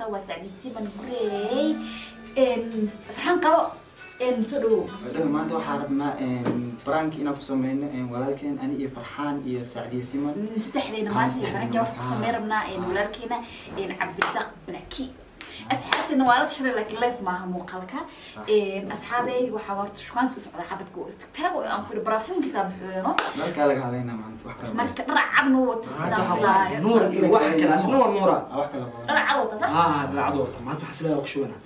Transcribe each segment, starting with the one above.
Asxaabta waa Sacdiye Siman Gurey. Farxaan qabo, soo dhawow. Wadada maanta waxaa rabnaa prank inaan ku sameyno walaalkeen, ani iyo Farxaan iyo Sacdiye Siman. Saddexdeena maanta prank wax ku sameyn rabnaa walaalkeena Cabdirasaaq Blaki. Asxaabteena waa la tashanay, laakiin live maaha muuqaalka. Asxaabey, waxaa horta shukaansi u socda xabadka oo istagtaago aan ku yidhi baraafuunkiisa buxueno. Markaa laga hadlaynaa maanta wax kale. Marka dhar cabna wata sidaan filaayo. Nuur iyo wax kale, asna waa nuura. Wax kale qaba. Dhar cad wata, sax? Haa, dhalacad wata. Maanta waxaa sidaa ku shubanaa.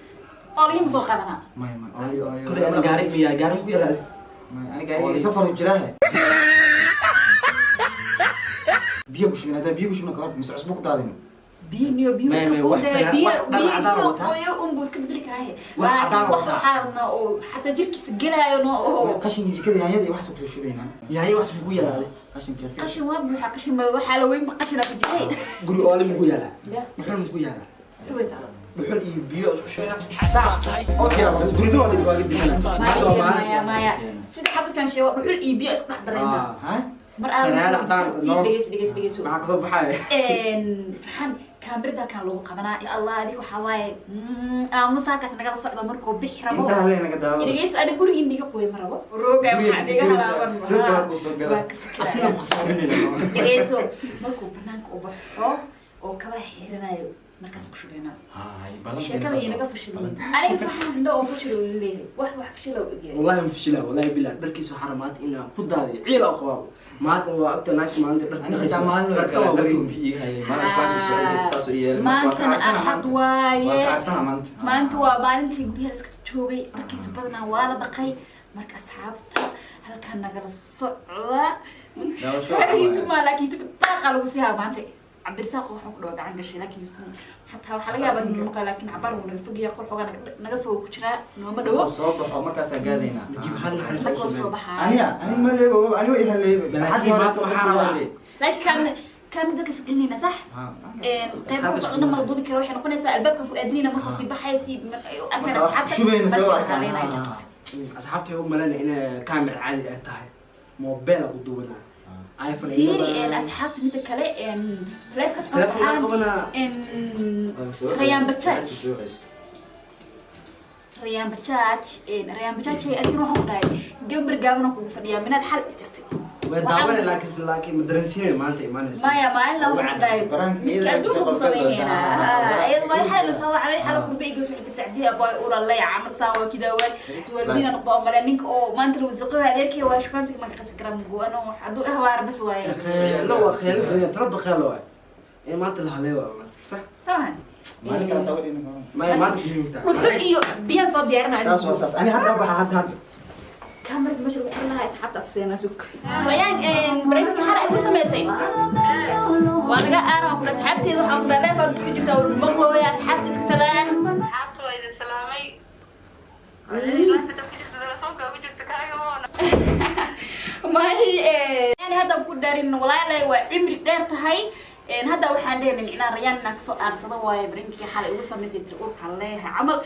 Oolihii soo qaadanaa. May may, oyo oyo. Kolay ana gaari miyaa gaari ku yalaade? May, ani gaari safar u jiraahe. Biyo ku shubin, hadaa biyo ku shubin ka hor mise cusbo ku daadin? Biyo niyo biyo. May, may, wax biyo wax dhar cadaan biyo wataa. Qoyo unbuu iska bedeli karaahe. Wax cadaan wax wataa. Waxaana oo xataa jirkiisa gelaayo no oo qashinka jikada, yaanyada iyo waxaas kusoo shubaynaa. Yahay wax muku yalaade? Qashin fiifiiq. Qashin waa buuxa, qashin ma waxaa la weyn, qashina ku jiray. Guri oole muku yaalaa? Ya. Dhuxul muku yaalaa? Xuwayta. Dhuxul iyo biyo isku shubana. Okay, guriga waa laga bixina maanta, waa maalin. Maya maya, sida xabadkan sheego, dhuxul iyo biyo isku dhex dareena. Ah. Ha. Mar Fanaanad cadaan, no. Dhegeys dhegeys dhegeys. Maxaa kasoo baxaya? Farxaan, kaamirada halkan lagu qabanaa. Insha Allah adiga waxaa waaye aamusa halkaas nagala socda markuu bixi rabo. Indhaha lee naga daawada. Dhegeyso, ani guriga indiga qoy ma rabo rooga Guriga waxaa dhiga fikiraysa. halaaban. Roog kale kuu soo gada. Waa ka fikiraya. Asina ku khasaarinayna. Dhegeyso, markuu banaanka u baxo oo kaba xiranayo markaas ku shubeynaa. Hay, ballan. Sheekada iyo naga fashilin. Aniga farxaan indho oo fashil uu leeyahay, wax wax fashil oo ogyahay. Wallahi ma fashila, wallahi billah. Dharkiisa waxaa rabaa maanta inaan ku daadiyo, ciil oo qabaa. Maanta waa agta naagta, maanta dhar Ani xitaa maalin dharka waa wareegi. ii hayay maalin, saas u socday, saas u yeelay. Maantana Axad waaye. Waa kacsana maanta. Maanta waa maalintii guryaha la iska joogay, dharkiisa badanaa waa la dhaqay. Marka asxaabta halkaa nagala socda. Daawasho. YouTube maa, laakiin YouTube daaqa lagu sii haa maanta. Cabdirasaaq waxaan ku dhawa gacan gashay, laakiin yuusan xataa waxaa laga yaabaa inuu maqla, laakiin cabaar wuu naga fogyahay, qol xoogaa naga fog ku jiraa, nooma dhawo. Soo baxo markaasaa gaadaynaa. Najiib hal naxariis markuu u soo sameey. baxaa. Aniga ani ma leego, ani waa ihaleeyba. Laakiin maanta waxaa rabaa. Laakiin kaan dadka isgelinayna, sax? Qayb ku socdona ma la duubi karo, waxay noqonaysaa albaabkan ku aadinayna markuu sii baxay si arkaan Marka wax asxaabta. shubayna soo marka arkaan. haleynaya dharkiisa. Asxaabta waxay u malaynaya inay kaamir caadi ay tahay, mobile ku duwanaa, iPhone. Fiiri, asxaabta, mida kale taleefankaas Telefoon qaban. qabanaa. Rayaan Bajaaj, Rayaan Bajaaj, Rayaan Bajaaj, adigana waxaan ku dhahay gambar gaaban kugu fadhiyaa minaad xal isirtay. Way daawanay, laakiin ma dareensiinay maanta imaanayso. Maya, maalin la waxaan ku dhahay Baraanka midka iyada adduunka ku soo sameynayna iyada waa xal la soo wacday, xal kurba iga soo xigta Sacdiya boy ura lay camal saan waa kidaa waa suwaldiina noqdo male ninka oo maanta la wasaqo adeerkay waa shukaansiga ma qasi karaa mugo ano hadduu ahwaar bas waaye. Kheelo waa kheelo badan, talaba kheelo waay ee maanta la hadlay waa sax. Samahan. Maalin kale tawadina. Maya, maanta muhiimta. Dhuxul iyo biyaan soo diyaarinaa. Saas waa saas, ani hadda baxa, hadda hadda. Kaamarada meesha lagu qoran lahaa asxaabta tuseenaa. Sug Rayaan, barnaamijka xalay ay ku samaysay waa naga aaran kula. Asxaabteeda waxaan ku dhahay leefaad kusii jirtaa, waa maqlooya. Asxaabta iska salaan. Asxaabta waa idin salaamay. Laanta ku jirta telefoonka ugu jirta kaaga moona. May, yani hadda ku dharin walaalay, waa cimri dheer tahay. Hadda waxaan dhehnay micnaha Rayaan inaan kasoo aarsado waaye barnaamijkii xalay ugu samaysay tiri uurka leeyahay camal.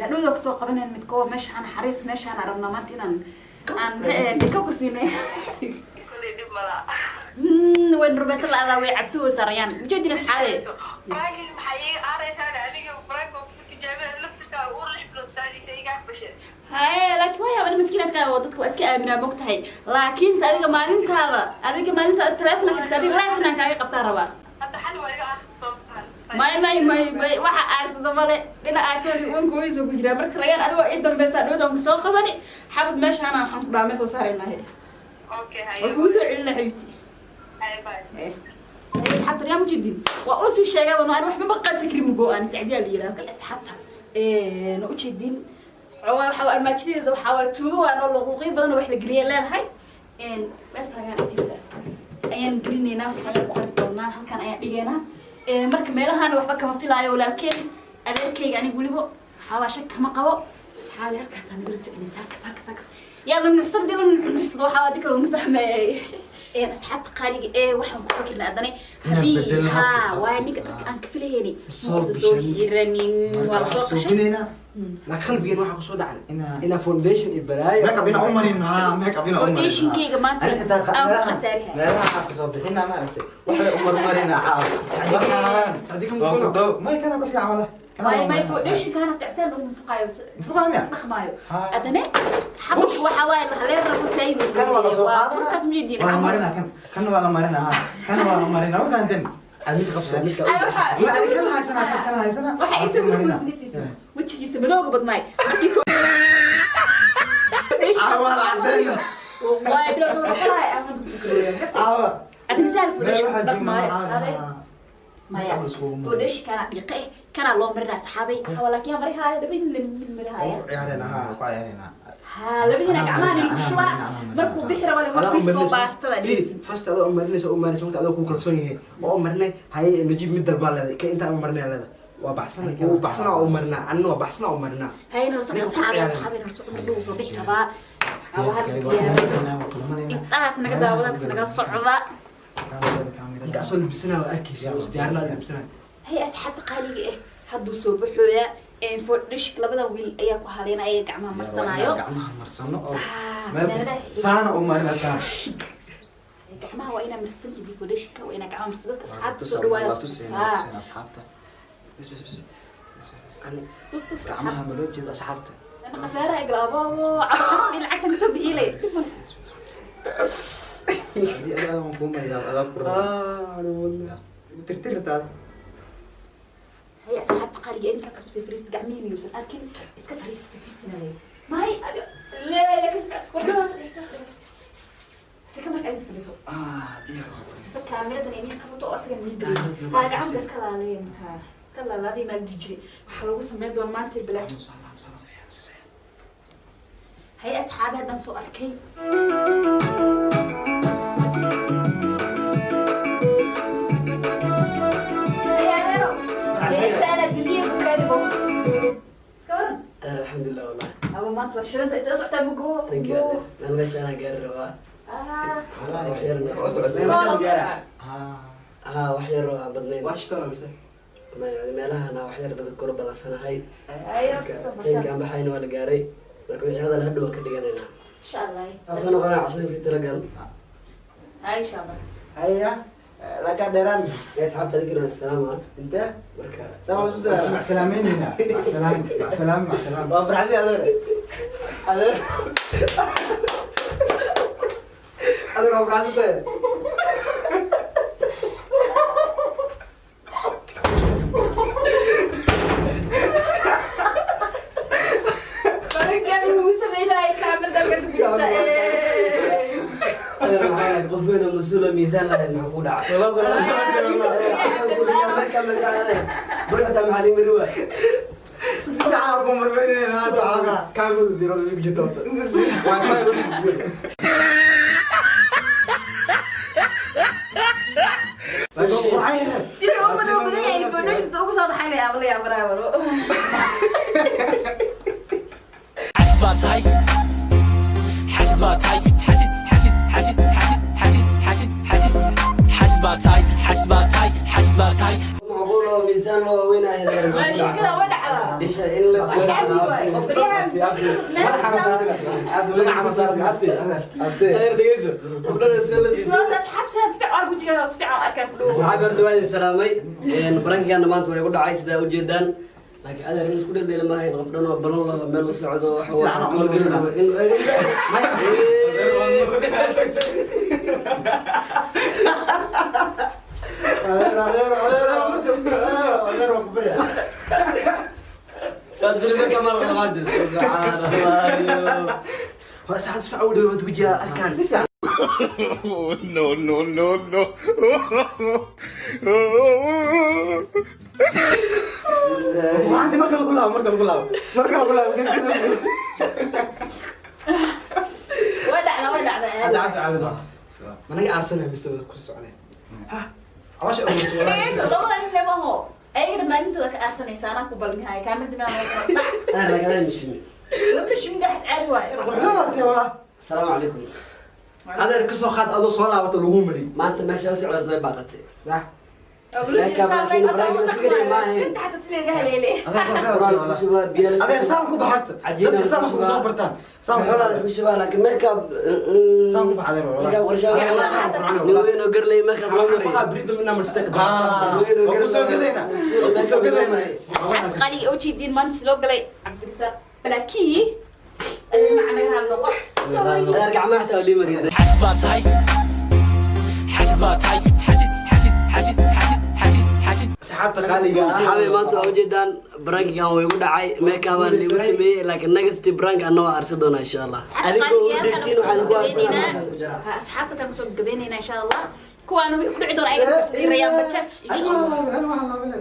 Hadhowda kusoo qabanayn midkoo meeshaan xariif meeshaan aan rabnaa maanta inaan aan midkoo ku siinay. Kulay dhib malaa. Wayn rumaysan la-adaa, way cabsi hoysaa Rayaan mujeedin asxaabe. Laakiin maxay iiga aaraysaan aniga prank oo ku tijaabinaya laftirkaa uur 6 bilood taadiisa iga aqbashay. Haye, laakiin waa yaab miskiin iska oo dadka waa iska aaminaa bog tahay, laakiinse adiga maalintaada telefonka karta, adiga live inaan kaaga qabtaa rabaa. Hadda xal waa iga akhri soo baxan. May may may may, waxa aarsada male, dhinac aarsada uwanka way soo ku jiraa. Marka Rayaan adiga waa ii dambeysaa, dhowdan ku soo qabani xabad meeshaana waxaan ku dhahaa meel soo saaraynahay. Okay, haye. Waa kugu soo celina xabiibti. Haye, bye. Asxaabta, Rayaan mujidin waa usii sheegay aan waxba ma qaasi karin mugo aan Sacdiyaa la yiraahdo. Asxaabta na ujeedin waxaa armaajadeeda waxaa waa tuugo, waa noo luqluqyo badan oo wax la geliya leedahay. Meel taagaan intiisa ayaan gelinaynaa, ayaan ku qari doonaa, halkan ayaan dhigaynaa. Marka meelahan waxba kama filaayo walaalkeen adeerkayga, aniga weliba waxaa waa shak kama qabo. Asxaabi, halkaasaa nagala soconaysa, halkaas halkaas halkaas yaa la nuuxsan, dii la nuuxsado waxaa waa dikala lagu fahmayay. Asxaabta qaaliga ee waxaan ku fakirnay haddana Inaan haddii bedelno haa habka. Waa ninka dharka aan ka filahaynay Soo muusa soo gashan. xiranin, waa la soo soo qashay. gelaynaa. Laakiin qalbigeen waxaa kusoo dhacan Inaa- inaa foundation iyo balaayo Make up inaa u marin, haa, make up inaa u marin. Foundationkayga maanta Ani xitaa aan ku khasaarihay. Meelaha qaar kasoo bixinaa ma aragtay. Waxay u marmarinaa caawa. Waxaan Sacdi kama waa ku funo. dhow. May kana ka fiican walahi. Kana Waay waa may marinaa. foundation kana ficsan lagu mufuqaayo. Mufuqaayo miya? Dhaqmaayo. Haa. Haddana xabadku waxa waaye la haleen rabo saayid. Kan waa la soo Waa qaadanaa. furkaas miyay Waa la marinaa kan. Kan waa la marinaa, haa. Kan waa la marinaa. Ma fahanteen? Mid qabso midka. Ay waxa La, ani kan haysanaa, kan kan haysanaa. waxa Waa isu sii marinaa. wejigiisa madowga badnaay. Markii foundation Ah, waa la caddeyn. Waay bila soo noqonaya aan ku fikiraya. Caawa. Adina saal Meel foundation waxaa dhaqmaayo joognaa, asxaabay. haa. Maya. Make up la iskugu mariyo. Foundation kana dhiqe kana loo marinaa asxaabay. Waxa laakiin marihaya labadii la marihaya. Ku ciyaareen haa. Ku ciyaaraynaa. ها لبدينا gacmaha lagu shubaa markuu bixi rabo hortiisa oo baastada Fiiri, first adoo u marinaysa u marinaysa waqti adoo ku kalsoon yahay oo u marinay haye najiib mid dalbaa leedahay ka intaa u marinay leedahay waa baxsana wuu baxsana waa u marinaa anina waa baxsana waa u marinaa. hayna la socdo Ninka ku asxaabay ciyaaray. asxaabay la socdo markuu soo bixi rabaa Waa kulmanaynaa, waa kulmanaynaa. indhahaas naga daawadan kas nagala socda. Kaamirada, kaamirada. Ninka asoo labisanaa waa arkaysa oo isdiyaarinaa labisanaa. Hay asxaabta qaaliga ah hadduu soo baxooya foundation labada wiil ayaa ku haleena ayaga gacmaha marsanaayo. Gacmaha marsano oo Ah, meel meelaha- saana u marina saan. Gacmaha waa inaa marsan jidii foundationka waa inaa gacmaha marsan dadka asxaabta soo dhawaada. Waa tusayna, waa tusayna asxaabta. Bas bas bas ani tus tus gacmaha asxaabta ma loo jeedo asxaabta. Ana khasaaraha iglaaboobo cabxanuun iyo lacagtan kasoo bixiyay. Haddii adaa waan kuu mariyaa, adaa ku rabaa. Ah, Tirtirtaada. هي أصحاب قالي إنك قصصي فريست قعميني يوصل أكل إسكا فريست تتنا لي ما هي لا لا كنت ولا بس كمان قاعد فريسو Ah, diyaar waa fadhiis. بس كاميرا دنيا قبطو أصلا ميدري ها قعم بس كلا لين ها كلا لا دي ما تجري وحلو سميد ما أنت بلاك. هي أصحابي هذا سو أركي يا ليرو يا أنا الدنيا بكاربو سكورن. Alxamdulilah wallah. أبو ما أنت شرنت أنت أصعد أبو Thank you adeer. Aan meesha anaa gaari rabaa. آه. Wax yar Waa socotay. Meesha gaara. Ah, haa wax yar oo aan badnayn. Washington mise? Meelahan aan wax yar dadka kula balansanahay. أيوة. Tanka aan baxayna waa la gaaray. Marka wixii hadal hadhow waan ka dhiganaynaa. إن شاء الله. Taasoo noqonaa cashada si talagal. هاي إن شاء الله. Haya laka dheeraan. Ee asxaabta adinkana salaama. Intee Marka salaam isku salaam. mac salaameynayna. Mac salaam, mac salaam, mac salaam. Waa farxsi adeer adeer adeer waa farxsantahay. برجع وسمينا هاي كاميرا ده كنت adeer maxaa ahayd qof weyn oo mas-uul oo miisaan lahayd maxaa kugu dhacay? Bari xitaa maxaa lii mari waay. Si fiican aan kuu marmarinaynaa hadda xoogaa. Kaamiradu diirada isku jirto horta. Wi-Fi wada isku jiro. sida uu madow badan yahay foundation soo ku soo baxay la yaab la yaab baro. حاسد baa tahay xasid baa tahay xasid xasid xasid xasid xasid xasid xasid xasid baa tahay xasid baa tahay xasid baa tahay Macquul oo miisaan loo weyn ahayd adeer maxaa kugu شكرا dhacay? ودعوا Dhisha in la adeer dhegeyso. Gabdhana sida la asxaabi horta waa idin salaamay. Barankigaana maanta waa igu dhacay sidaa ujeedaan. Laakiin adeer in isku dheeldheela ma ahayn qof dhan oo balon loo meel u socdo waxa waa howlgelin rabo in Adeer adeer adeer adeer waa ku baryaa. Faasili marka ma la qabaade. Subxaan Allah. Hore saxan si fiican u dhawaad wajiga arkaan si fiican. No, no, no, no. Waxaanti marka lagu laabo marka lagu laabo marka lagu laabo gas gas. ودعنا Hadda cabdi caabid horta. Managa aarsanaa mise wada ku soconay. Ha caloosha ugu soo ayagana maalintooda ka aarsanaysa anaa ku balmihay kaamirada Adeer laakiin adeer mishimi. mishimidaas caadi waayo. Quruxda walaa. Asalaamu calaykum. Adeer ka soo qaad adoo soo laabato lagu mari. Maanta meesha u socdaas way baaqatay. Sax. Inta xataa si laga haleelay. Quraan la isku shubaa, biyo la isku Adeer, shubaa. saan ku baxarta. Cajiin Dadka la saan isku ku soo shubaa. bartaan. Saan ku Xoolaa la isku shubaa, laakiin makeup Saan ku baxadeer, wallahi. Makeup qorshaha Gacmaha xataa nin weyn oo garley makeup loo mariyo. Waxaa bridom inaa marsatay ka Ah, waa ku soo gadayna. Waa ku soo gadayna. Asxaabta qaaliga oo jeediin maanta loo galay Cabdirisaaq Balaki ay macnaha noqo. Sorry. Adeer, gacmaha xataa waa lii mariyay. Xasid baa tahay, xasid baa tahay, xasid, xasid, xasid, xasid, xasid, xasid. Asxaabta qaaliga ah. Asxaabay, maanta waa ujeedaan prankigan way igu dhacay, makeup-aan liigu sameeyey, laakiin next prank anna waa arsi doonaa insha Allah. Adigoo hurdaysiin waxaad ku arsanaa. Asxaabta kan kusoo gabeynayna insha Allah, kuwaana wixii ku dhici doona ayaga rayaan bajaaj insha Allah. Anima halaabile.